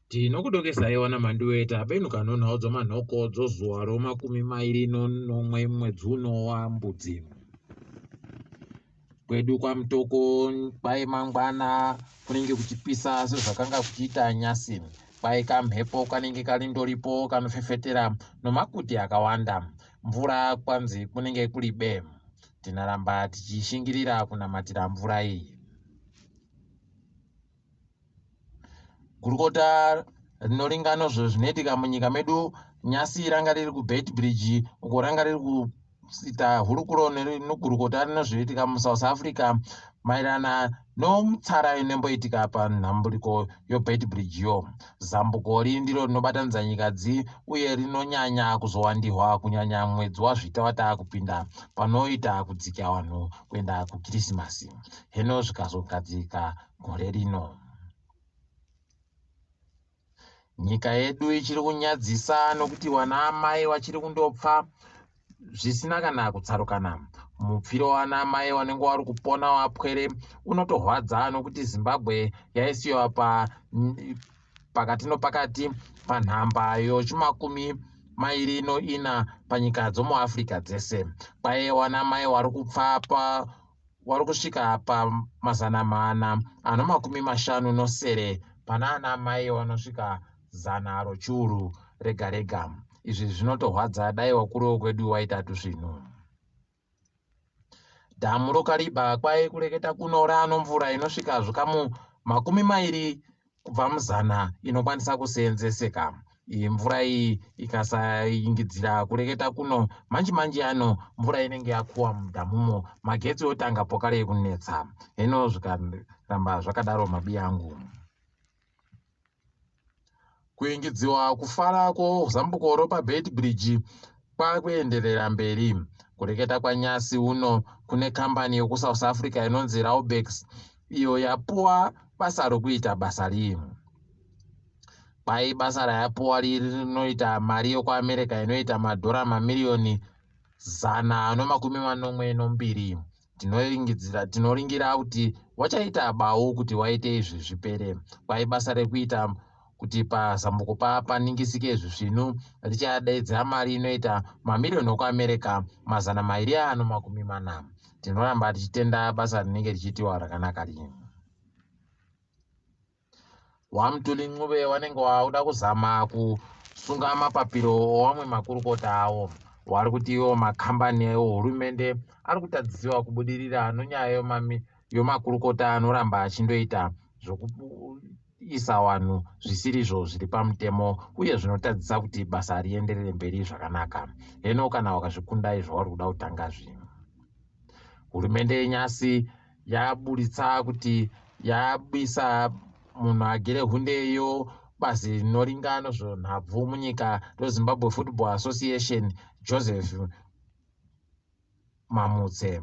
Tinokudokesai wana Manduwe tabenuka nonhau dzomanhoko dzozuva romakumi mairi nonomwe mwedzi uno waMbudzi. Kwedu kwaMutoko kwai mangwana kunenge kuchipisa sezvakanga kuchiita nyasi. Kwai kamhepo kanenge karindoripo kanofefetera nomakuti akawanda. Mvura kwanzi kunenge kuri be. Tinaramba tichishingirira kunamatira mvura iyi. Gurukota rinoringa nozvo zvinoitika munyika medu nyasi ranga riri kuBeitbridge uko ranga riri kuita hurukuro negurukota rinozvinoitika muSouth Africa maererana nomutsara inomboitika panhamburiko yoBeitbridge yo. Zambuko ri ndiro rinobatanidza nyika dzi uye rinonyanya kuzowandihwa kunyanya mwedzi waZvita wataakupinda panoita kudzika vanhu kuenda kuKirisimasi. Heno zvikazogadzirika gore rino. Nyika yedu ichiri kunyadzisa nokuti wana amai wachiri kundopfa zvisina kana kutsarukana. Mupfiro wana amai wanenge wari kupona wapwere unotohwadza nokuti Zimbabwe yaisiwa pa pakati nopakati panhamba yochimakumi mairi noina panyika dzomuAfrica dzese. Kwaye wana mai wari kupfa pa wari kusvika pamazana mana ano makumi mashanu nosere pana ana mai vanosvika zana rochiuru rega rega. Izvi zvinotohwadza dai wakuru wekwedu waita tusvinu. Dhamu roKariba kwai kureketa kuno raano mvura inosvika zvikamu 20 kubva muzana inokwanisa kuseenzeseka. Iyi mvura iyi ikasaingidzira kureketa kuno manji manji ano mvura inenge yakuwa mudhamumo magetsi otanga pokare kunetsa. Heno zvikaramba zvakadaro mabi angu. Kuingidziwa kufara kwozambuko ropaBeitbridge kwakuenderera mberi. Kureketa kwanyasi uno kune kambani yokuSouth Africa inonzi Raubex iyo yapuwa basa rokuita basa rii. Kwai basa rayapuwa riri rinoita mari yokuAmerica inoita madhora mamiriyoni 172. Tinoringidzira tinoringira kuti wachaita bau kuti waite izvi zvipere. Kwai basa rekuita kuti pazambuko pa paningisike zvisvinu richadeedzera mari inoita mamiriyoni okuAmerica 240. Tinoramba tichitenda basa rinenge richiitiwa rakanaka rini. WaMtuli Ncube wanenge wakuda kuzama kusunga mapapiro owamwe makurukota awo. Wari kuti iwo makambani ehurumende ari kutadzisiwa kubudirira nonyaya yomakurukota anoramba achindoita zvokuisa vanhu zvisirizvo zviri pamutemo uye zvinotadzisa kuti basa rienderere mberi zvakanaka. Heno kana wakazvikunda izvo wari kuda kutanga zvinhu. Hurumende yenyasi yaburitsa kuti yabisa munhu agere hundeyo bazi rinoringa nozvenhabvu munyika reZimbabwe Football Association Joseph Mamutse.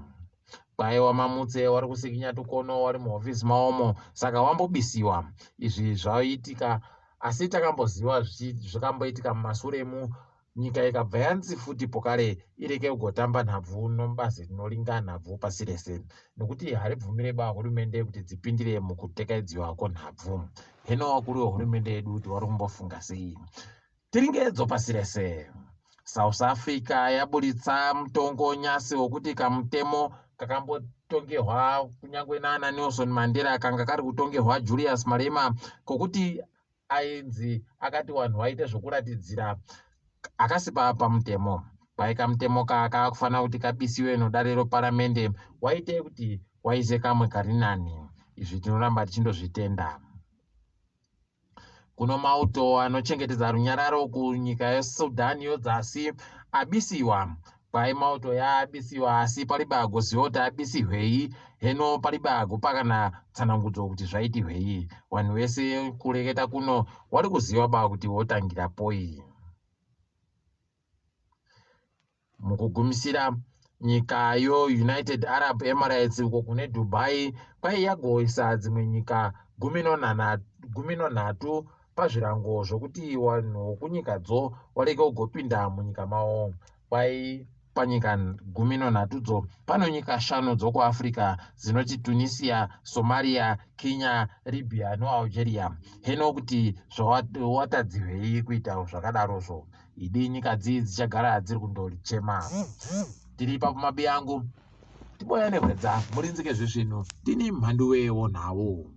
Kwai waMamutse wari kusikinya tukono wari muhofisi mawomo saka wambobisiwa. Izvi zvaitika asi takamboziva zvakamboitika mumasuremu nyika ikabva yanzi futi pokare ireke kugotamba nhabvu nobazi rinoringa nhabvu pasi rese nokuti haribvumire ba hurumende kuti dzipindire mukutekaidziwa konhabvu. Heno wakuru wehurumende yedu kuti wari kumbofunga sei. Tiringedzo pasi rese. South Africa yaburitsa mutongo nyasi wokuti kamutemo kakambotongehwa kunyange naana Nelson Mandela kanga kari kutongehwa Julius Malema kokuti ainzi akati vanhu vaite zvokuratidzira akasi pamutemo. Kwai kamutemo ka kakufanira kuti kabisiwe nodare reparamende waite kuti waise kamwe kari nani. Izvi tinoramba tichindozvitenda. Kuno mauto anochengetedza runyararo kunyika yeSudan yodzasi abisiwa. Kwai mauto yaabisiwa asi paribe agoziva kuti abisihwei heno paribe agopa kana tsanangudzo kuti zvaitihwei. Vanhu vese kureketa kuno wari kuziva ba kuti wotangira poi. Mukugumisira, nyika yoUnited Arab Emirates uko kune Dubai kwai yagoisa dzimwe nyika 13 pazvirango zvokuti vanhu vokunyikadzo warege kugopinda munyika mavo. Kwai. Panyika 13dzo pano nyika shanu dzokuAfrica dzinoti Tunisia, Somalia, Kenya, Libya noAlgeria. Heno kuti zvawatadzirwei kuita zvakadarozvo. Idi nyika dzii dzichagara dziri kundolichema. Tiri ipapo mabiyangu. Tiboya nehwedza murinzike zvezvinhu. Ndini mhanduwe wonhau.